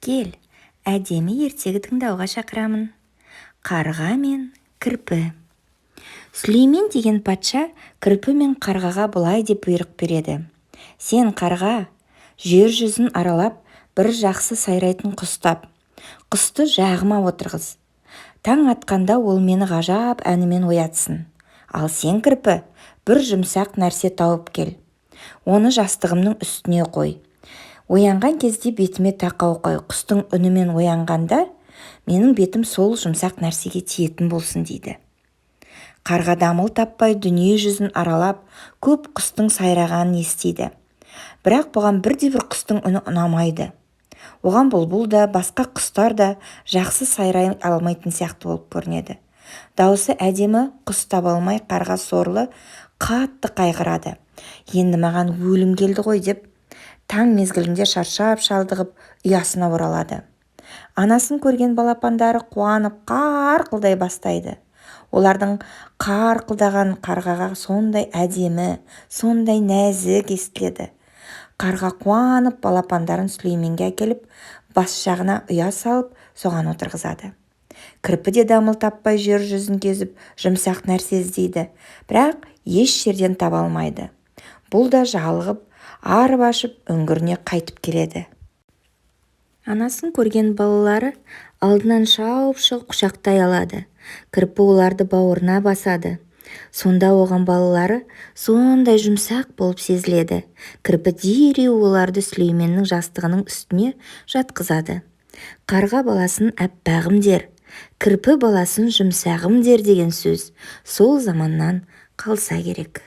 Кел, әдемі ертегі тыңдауға шақырамын. Қарға мен кірпі. Сүлеймен деген патша кірпі мен қарғаға былай деп бұйрық береді: Сен, қарға, жер жүзін аралап, бір жақсы сайрайтын құс тап. Құсты жағыма отырғыз. Таң атқанда ол мені ғажап әнімен оятсын. Ал сен, кірпі, бір жұмсақ нәрсе тауып кел. Оны жастығымның үстіне қой. Оянған кезде бетіме тақау қой. Құстың үнімен оянғанда менің бетім сол жұмсақ нәрсеге тиетін болсын, дейді. Қарға дамыл таппай дүние жүзін аралап, көп құстың сайрағанын естиді. Бірақ бұған бірде-бір құстың үні ұнамайды. Оған бұлбұл да, басқа құстар да жақсы сайрай алмайтын сияқты болып көрінеді. Даусы әдемі құс таба алмай, қарға сорлы қатты қайғырады. Енді маған өлім келді ғой деп, таң мезгілінде шаршап шалдығып ұясына оралады. Анасын көрген балапандары қуанып қарқылдай бастайды. Олардың қарқылдаған қарғаға сондай әдемі, сондай нәзік естіледі. Қарға қуанып балапандарын Сүлейменге әкеліп, бас жағына ұя салып, соған отырғызады. Кірпі де дамыл таппай жер жүзін кезіп, жұмсақ нәрсе іздейді, бірақ еш жерден таба алмайды. Бұл да жалығып, арып-ашып үңгіріне қайтып келеді. Анасын көрген балалары алдынан шауып шығып құшақтай алады. Кірпі оларды бауырына басады. Сонда оған балалары сондай жұмсақ болып сезіледі. Кірпі дереу оларды Сүлейменнің жастығының үстіне жатқызады. Қарға баласын әппағым дер, кірпі баласын жұмсағым дер деген сөз сол заманнан қалса керек.